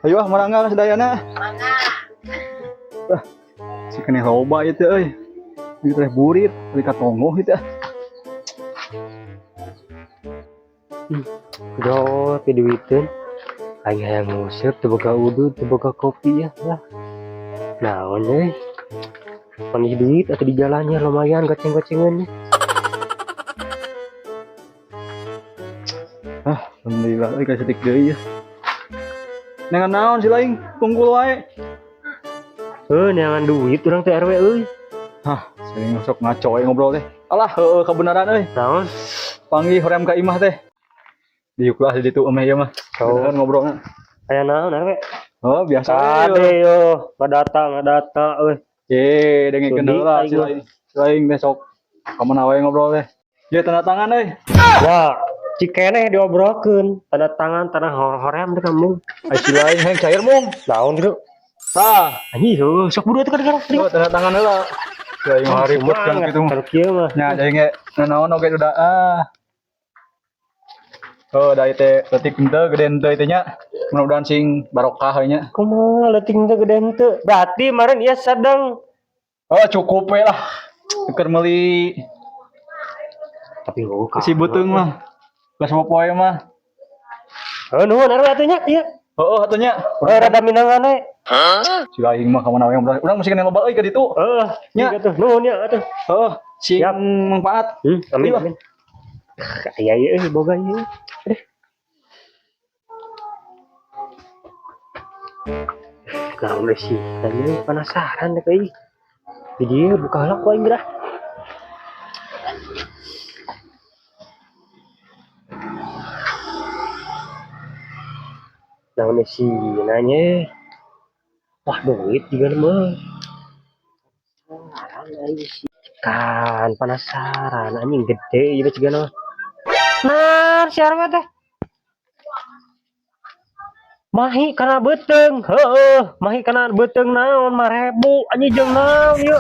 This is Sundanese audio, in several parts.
Ayo ah, marangga ka sadayana. Mangga. Ah, si keneh loba ieu teh euy. Ieu teh burit, beli ka tonggoh ieu teh. Do, piduiteun. Aing hayang nguseup teu boga udud, teu boga kopi ya lah. Naon euy? Panggih duit atau di jalannya lumayan goceng-gocengan. Ah, alhamdulillah euy kasetik deui ya. Nengan naon si laing tunggul wae. Heuh, neangan duit urang teh RW euy. Hah, sering sok ngaco we ngobrol teh. Alah, heueuh kebenaran euy. Naon? Panggih hoream ka imah teh. Diuk lah di ditu emeh ieu mah. Oh. Beneran ngobrolna. Aya naon RW? Oh, biasa we. Ade yo, ngadata ngadata euy. Eh, dengekeun Sudi heula aing si mah. laing. Si laing teh sok kamana wae ngobrol teh. Ye tanda tangan euy. Ya, cikeneh diobrolkeun, tanda tangan tanah hoream teh kamu. Ai si laing hayang cair mung. Naon kitu? Tah, Anjing heuh, sok buru atuh kan. tuh tanda tangan heula. Si laing mah ribut kan kitu mah. Kalau kieu mah. Nya jadi ge nanaon oge udah ah. Oh, da teh leutik henteu gede henteu teh nya. Mudah-mudahan sing barokah we nya. Kumaha leutik teh gede henteu. Berarti maren ieu sedang Oh, cukup we lah. Keur meuli tapi heuh si beuteung mah. Geus poe mah. Heuh nuhun RW atuh nya ieu. Heeh atuh nya. Heuh rada minangan we. Si laing mah kamana wae ngobrol. Urang mesti kena loba euy ka ditu. Heuh, Nya. nya tuh nuhun nya atuh. Heeh, sing Siap. manfaat. Amin Iya. amin. Aya ieu euy boga ieu. Aduh. Naon deui sih? Tadi penasaran deh euy. Di dieu buka heula ku aing geura. Naon deui sih nanya. Wah, duit juga mah. Penasaran aing sih. Kan penasaran anjing gede ieu juga mah. Nah, si Arma teh. Mahi kana beuteung, heueuh, mahi kana beuteung naon 5.000 anjing jeung naon ieu.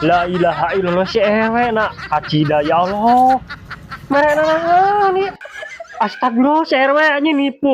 La ilaha illallah si ewe na kacida ya Allah. Mere naon ieu. Astagfirullah si RW anjing nipu.